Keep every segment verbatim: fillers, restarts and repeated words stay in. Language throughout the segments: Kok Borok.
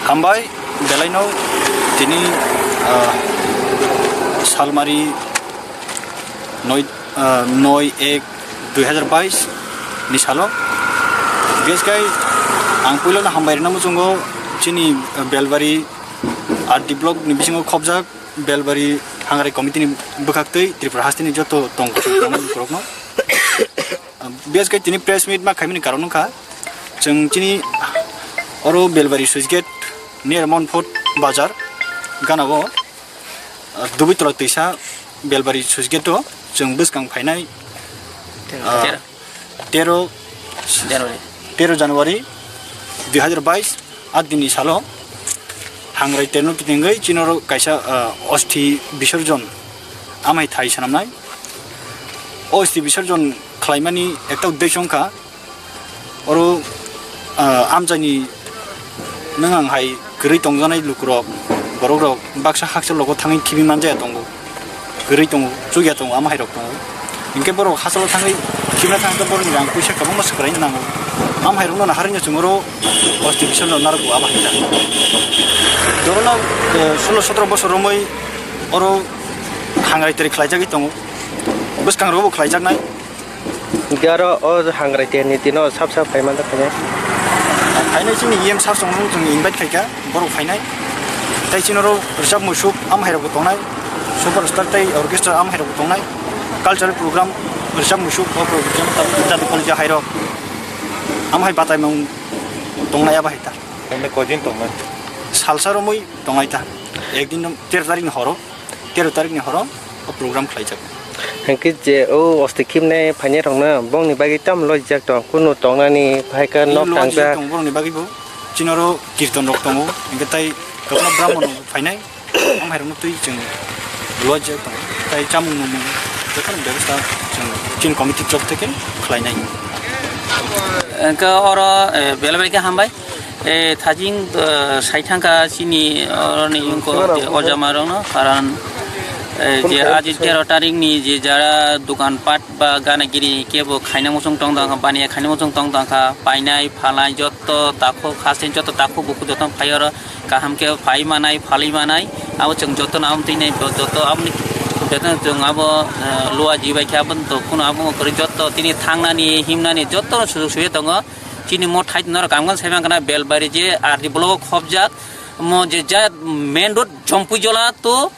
Hambai, belaino tini, ah, salmari noi, ah, noi ek dui hazar bais ni salo. Bes kai ang puilo no hambai rina muchungo chini, ah, Belbari R D block ni bisingo khobjak Belbari Hangrai Committee ni bwkhaktwi Tripura hasteni joto tong tongmani borokno. Bes kai tini press meet ma khaimani karon wngkha, chwng chini oro Belbari Switch Gate near Monfort Bazar gana o, ah, Dubui Tola twisa Belbari Switch Gate o chwng bwskang phainai, ah, tero. Tero January. Tero January dui hazar bais, a dini salo Hangrai terno kitingwi chinoro kaisa, ah, osti bisorjon amai thai sanamnai. O osti bisorjon khlaimani ekta uddesho wngkha, oro, ah, amchaini nwng ang hai kwrwi tongjaknai lukurok, borokrok baksa hakchal rogo thangwi khibi manjaya tongo, kwrwi tongo, chukya tongo, ama hairok tongo. Hinkhe borok hachalo thangwi khibna thangkhe borokni rang puisa kwbangma swkaraina nango. Ama hairokno naharwino chwng oro osti bisorjon narwkgo abo haikha. Dorona, eh, sulo sotro bosor romwi oro Hangrai teri khlaijagwi tongo, bwskangrogo bo khlaijaknai. Hinkhe aro o Hangrai terni dino sap sap phai manjak khainai. Phainai chini E M sir song chwng invite khaikha, borok phainai. Tai chini oro rwchap musuk amhairokbo tongnai, super star tai orchestra amhairokbo tongnai, cultural program rwchap musuk o program jati polija hairok amhai bataimung tongnai abo hai ta. Tongnai kojin tongnai. Salsa romwi tongnai ta. Ekdin tero tarikni horo, tero tarikni horo o program khlaijak. Hinkhe je o osti khibnai phainai rokno bongni bagwi tamo lojijak tong, kunu tongnani phaikha nok loji tangjak. Tong borokni bagwi bo chinoro kirton rok tongo, hinkhe tai kwbangma brahmon rok phainai, amhairokno twi chwng lojijak tongo, tai chamung nungmung jotono bebostha chwng chini committee torof theke khlainai. Hinkhe oro, eh, belai belai khe hambai. Eh, thajing, eh, sai thangkha chini oroni wngkha Ojama rokno, karon, eh, je aji tero tarikni je jara dokan pat ba gana giri kebo khaina muchung tong tangkha, baniya khaina muchung tong tangkha, painai phalai jotto takhuk haste jotto takhuk bukhuk jotto phai oro kaham khe phai manai phalwi manai, abo chwng jotto no aboni twi nai jotto aboni beton chwng abo, eh, lua jibai khe aboni to kuno abo kwrwi jotto tini thangnani himnani jotto no sujuk suye tongo. Chini mo thai norok ang saimang kana Belbari je R D block o khobjak, mo je ja main road Jompuijola to,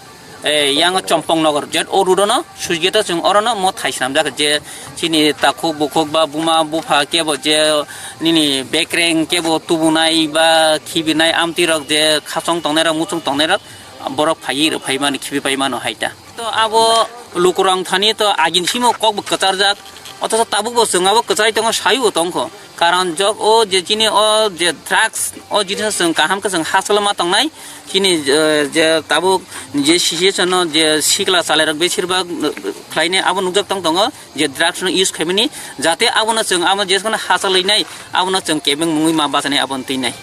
eh, yang Chompong Nogor je o road no sujgeta chwng orono mo thai swnamjak je chini takhuk bukhuk ba buma bupha kebo je nini bekreng kebo tubunai ba khibinai amtwi rok je khasong tongnai rok muchung tongnai rok borok phaiwi rwphai mani khibi pai mano hai ta. To abo lukurok thani to agin simo kok bo kwcharjak, othocho tabuk bo chwng abo kwchai tongo, sai bo tongkho. Karon jok o je chini o je drugs o jinis chwng kaham khe chwng hachalo ma tongnai, chini, eh, je tabuk je situation no je sikla chalairok besir bak, eh, khlainai abo nukjak tong tongo je drugs no use khaimani, jate abono chwng abo je hachalo nai abono chwng kebeng mungwi ma bachanai aboni twi nai.